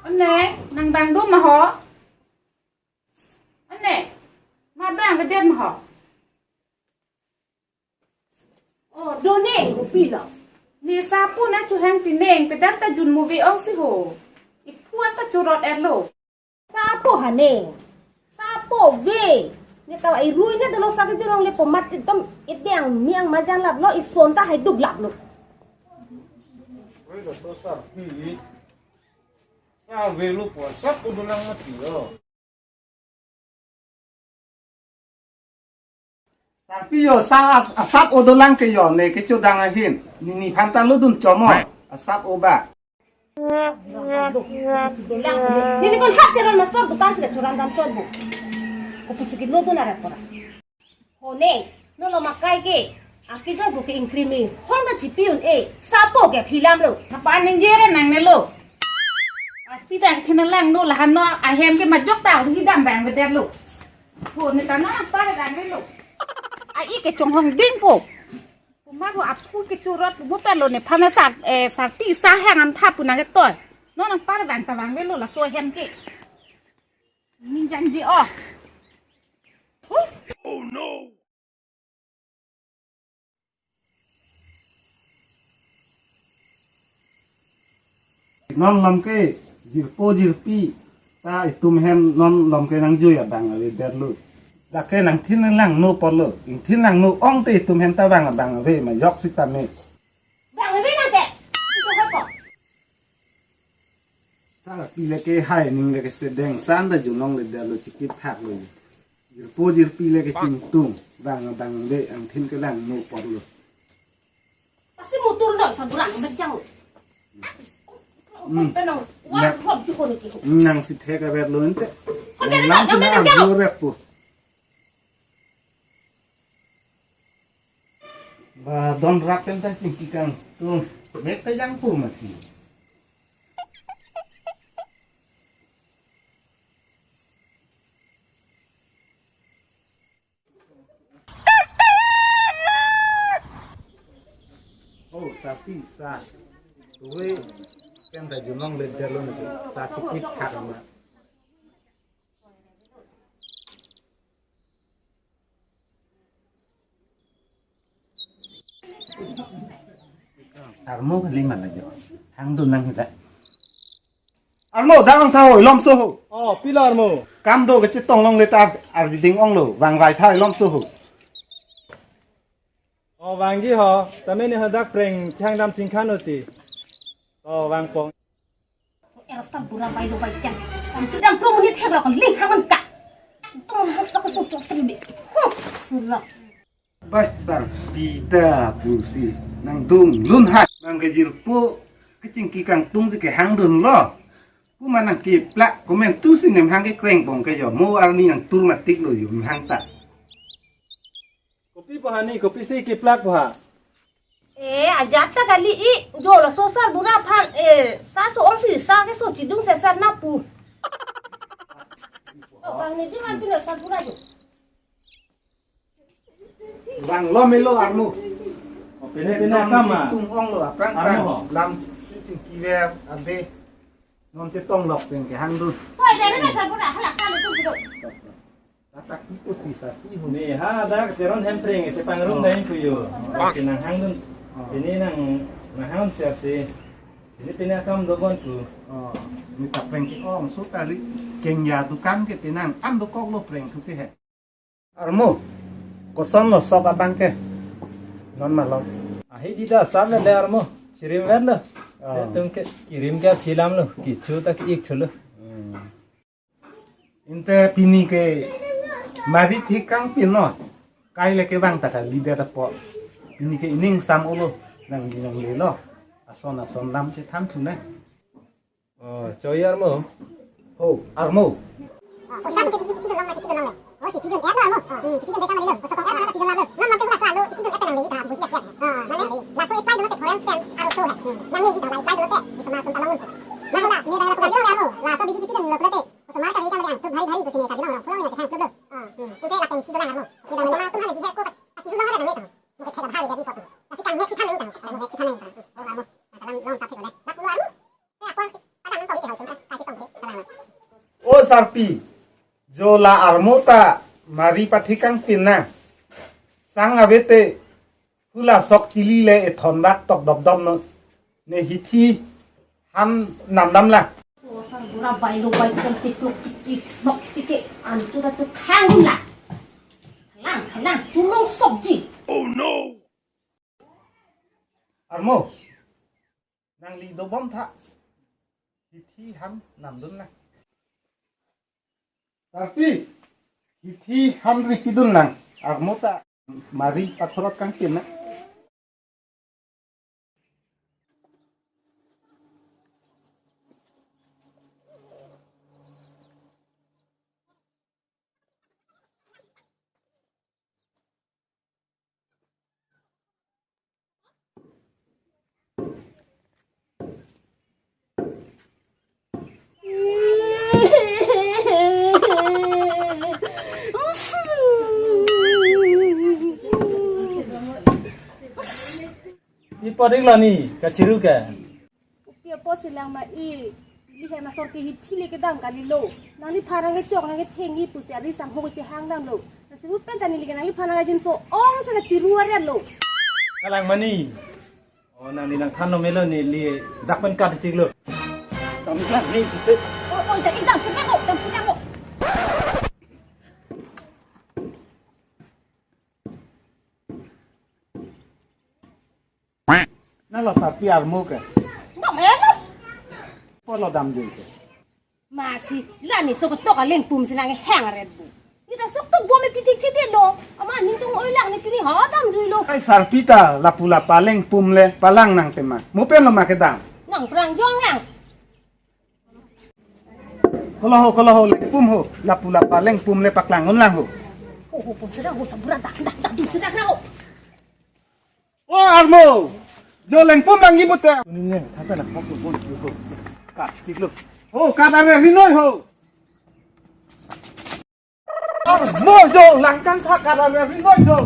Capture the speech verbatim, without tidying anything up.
One, nang bang do ma ho? One, ma bang avedet ma ho? Oh, do neng, kopi lo? Ne sapo na chuhang ti neng, pedan ta jun movie ong si ho. Iphu anta churot erlo. Sapo ha neng. Sapo ave. Ne tawa irui ne dolo sa kejun longle po mat ekdom edeng miang majan laplo, ison ta haiduk laplo. Oi, laso Sarpi. Sa avelo po, asap o dolang mati lo. Sarpi yo, sa ap-, asap o dolang ke yo, ne kechodang ahin. Ne nephan ta lodun chomo. Asap o ba. Dolang, ne, ne kon hap teron mastor dukan sila churan dan chonbo. Kopi si kelodun arat pora. Ho ne, non lo makai ke. Akejok bu ke ingkrimi. Hong ta chipi un-e. Sapo ke philam lo. Thapa ningje re nangnelo. Ati ta thina langno lahan no ahem ke majok ta hidam bang beder lo. Ho ne ta na pa dang lo. A-i ke chonghong dingpo. Puma ho aphu ke churot bu pelo nephan sa, eh, Sarpi sa hang an tha pu nang ke toi. Non nang par bang ta bang lo laso ahem ke. Ning jangji oh. Huh? Oh no. Non lom ke jirpo jirpi ta itum hem non lom ke nangjui abang avedet lo. Dak ke nangthin langno apor lo. Ingthin langno ong te itum hem ta bang abang ave ma yok sitame. Bang ave nang ke. Itu apa? Sarpi le ke hai ning le ke sedeng san ta jun longledet lo chikit thak lo. Jirpo jirpi le ke chingtung bang bang de angthin kelangno apor lo. Pasi mutur no sa burang berjang. Hmm. Penong, wah, hop, jukon itu. Nang si thek avet lo ente. Hotel nang, nang, nang, nang, nang. Ba don rak pen ta chingki kangtung. Mek ta jangpo mati. Oh, Sarpi, sa. Tuwe, ken ta jun longledet lo nang. Sa chikit thak ma. Armo kali mana jo? Hangdun nang hita. Armo, damang tha ho, lomso ho. Oh, pilo armo? Kam do kechetong longle ta arjiding ong lo, vangvai tha lomso ho. Oh, vangji ho, tame ne hadak preng chang dam chingkhan oti. Oh, vangpong. Eros ta bura bai lo bai jang. Tam tu dam pro munit hek lo ko ling haman ka. Tum hak sak su chok sri be. Huh, sulok. Bai Sarpi ta pusi nangdung lun ha. Nang ke jirpo kechingki kangtung si kehangdun lo. Kuma nangkeplak komentu si nemhang kekreng pong ke jo. Mo arni nangtur matik lo jo nemhang ta. Kopi po hani, kopi si keplak po ha? Eh, ajat ta kali i, jo laso sarbura aphan, eh, sa so-ong si, sa ke so chidung sesar na pu. Oh, bang ni di man pilo sarbura jo. Bang lo melo armu. Oh, pine pine akam ma. Tung ong lo, aphrang armu aphrang ho. Lam chingki ver, abe. Non chetong lok pen kehangdun. Soi, dere na sarbura, hala sa lo tung pilo. Tatak ki putih tasi ho. Ne ha dak teron hempreng, chepangrum dai pu jo. Bang. Chenang hangdun. Oh. Pine nang, nang hangdun siap si. Pine pine akam dobon tu. Oh, ne ta preng ke-ong so kali. Kengya dukan ke penang, an dokok lo preng thu ke he. Armo, koson lo sok abang ke? Non malom. Ahi di da sam le armo. Chirim ver lo. Oh. Tum ke kirim ke philam lo. Kichu ta ki-ik chu lo. Hmm. Ante pini ke marit hi kangpin non. Kai le ke bang ta kali de ta po. Pini ke ining sam olo nang di nang le lo. Ason ason lam chethan thu ne. Oh, choi armo. Ho, armo. O sarpi, jo la armo ta mari pathekangpin nang. Sang avete hula sok chili le ethon bak tok dopdop non. Ne hithi han namdam lang. O sarbura bailo bai kong tiklok tiki sok tiki antu ta tu khang la. Lang, lang, tulong sok ji. Armo, nangli dobom tha. Hithi han namdun lang. Sarpi, hithi han ripidun lang. Armo ta mari pathorot kangpin nang. Pi podik lo ni kachiru ke. Upi apo silang ma i. Ili hem asor ke hithi le kedam kalilo. Nangliphan nangkechok nangkethengji pusi ari sang ho chehang damlo. Lasi pu pen ta neli ke nangliphan nangkajinso ong sa kachiru aret lo. Kalang mani. O nangli nangthan lo melo, neli dak pen kat tik lo. Tam kan ni tu. O, o, jadi dam sedang kok, dam sedang kok. Nalo sarpi armo ke. Dam elo. Pi apot lo damjui ke. Masi, la ne sok tok alengpum si nangkehang aret bu. Neta sok tok bom me pitik thitik lo. Amat ning tung oi lang ne pini ha damjui lo. Ai sarpi ta lapu lapa lengpum le palang nang tema. Mo pen lo ma kedam. Nang prang jong lang. Kolo ho, kolo ho, lengpum ho. Lapu lapa lengpum le paklang un lang ho. Ho, ho, pum sedang ho, sarbura dak, dak, dak, dun sedang ho. O armo, jo lengpum bang ibu te. Ini ne, tata na, hok lo, bon, lo, lo. Kat, tik lo. Ho, kat are rinoi ho. Armo jo langkang tha kat are rinoi jo.